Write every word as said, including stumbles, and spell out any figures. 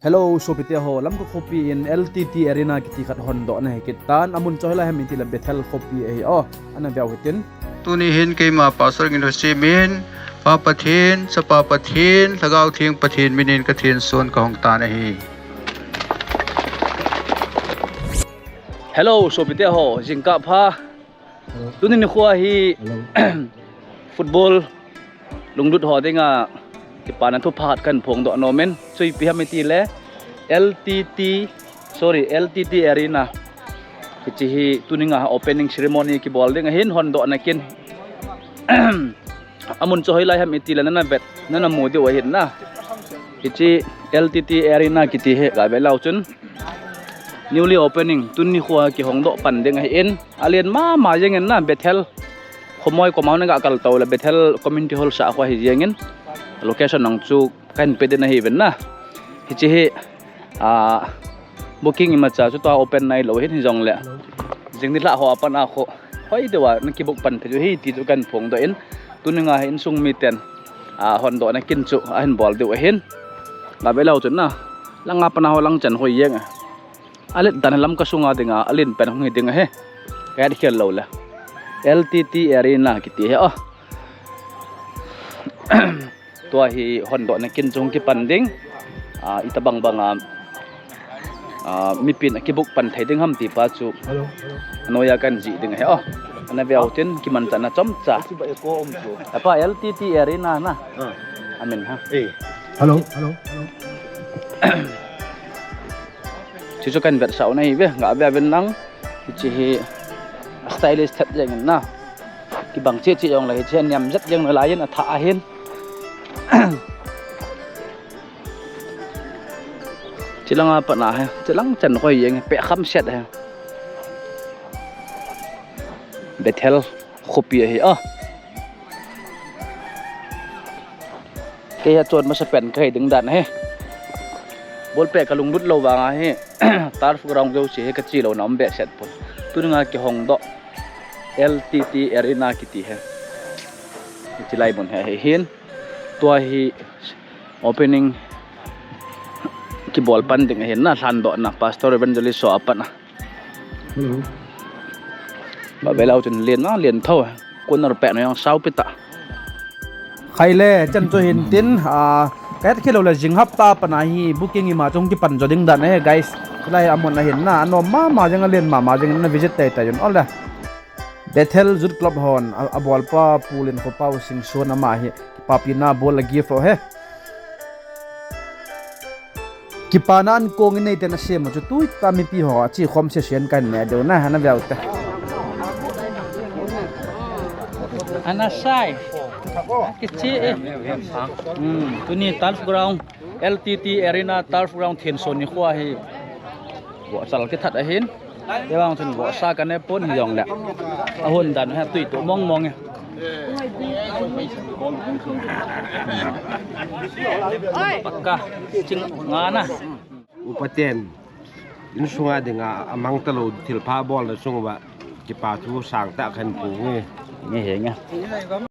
Hello, sopite ho, Lamka khopi in L T T Arena kiti khat hondohna hi kit tan, amun chu hoilai ham itile Bethel khopi ahi o, ana veu hitin. Tuni hin keima Pastor Nginhosim in, Pa Pathen, Chapa Pathen, Lhagao Theng Pathen minin ka thenson kahong tan ahi. Hello, sopite ho, jingkah pha. Tuni nikho hi football lunglut ho dinga kipana thupha khat kahin phongdoh nom in, chu ipi ham itile L T T, sorry, L T T Arena. Hiche hi tuni nga opening ceremony kibol ding ahin, hondohna kin. Amun chu hoilai ham itile nana vet, nana mu diu ahin na. Hiche L T T Arena kiti hi gave leu chun newly opening, tuni nikho kihongdoh pan ding ahin. Alen mama jengin na, Bethel. Khomoi koma na ga kal tou le Bethel Community Hall sah kho hi jengin. Location nang chu kahin pe ding ahi ven na. Hiche hi, ah, booking imacha chu tua open nailou hin hijongle. Jing nilhah ho apat a kho hoi deuva na kibook pan thei u ahi ti chu kahin phongdoh in. Tuni nga hi insung miten, ah, hondohna kin chu ahin bol diu ahin. Gave leu chun na. Langa pat a ho lang chan hoi jeng a. Alet dan Lamka sunga dinga, alen pen hung hi ding ahi. Ka het khel lou le. L T T Arena kiti hi o. Tua hi hondohna kin chu hung kipan ding. Ah, itobang banga, ah, mipin akibook pan thei ding ham ti pa chu. Hello, hello. Anoiya kahin jih ding ahi o. Ana veu tin kimanchahna chomcha. Apa L T T Arena na. Ah. Amin ha. Eh. Hello, hello, hello. Hichu kahin vetsah u ahi ve, gave uvin lang. Hiche hi stylish thet jengin na. Kibang cheh cheh jongle hiche hi aniam jet jeng nalai in athah ahin. Chilanga pat a hi, chilang chan hoi jeng, peh kham set hi. Bethel khopi ahi a. Kei hi achon masapen kahi ding dan ahi. Ball peh kalunglut lou vanga hi, turf ground jouse hi kache louna um behseh pon. Tuni nga kihongdoh L T T Arena kiti hi. Hiche lai mun hi ahin. Tua hi opening kibol pan ding ahin na, lhandohna Pastor Evangelist ho apat a. Hello. Ba ve leu chun len na, len tho. Corner peh na jong saupi ta. Khai le, chan chu hin tin, ah, ka het khel lou le jing hapta pat a hi booking ima chu hung kipan jo ding dan ahi, guys. Hilai amun ahin na, anom mama jeng, alen mama jeng, na visit tei tei un. Ole. Bethel Youth Club hon, a, abolpa Pu Lenkhopau Singson ama hi, kipapina bol a gift ahi. Kipana ankong in neiten asem u chu tuita mipi ho, ache khom sesen kahin ne diu na, ana veu te. Ana sai. Kiche e. Hmm, tuni turf ground, L T T Arena turf ground thenson nikho hi. Vohchal kithat ahin. Kei vang chun vohsa kane pon hijongle. Ahon dan hi tui to mong mong e. Pakka. Ching nga na. Upaten. Insunga dinga amang talou thilpha bolna chunguva. Kipa thu sangtah kahin phong e. Nge he nge.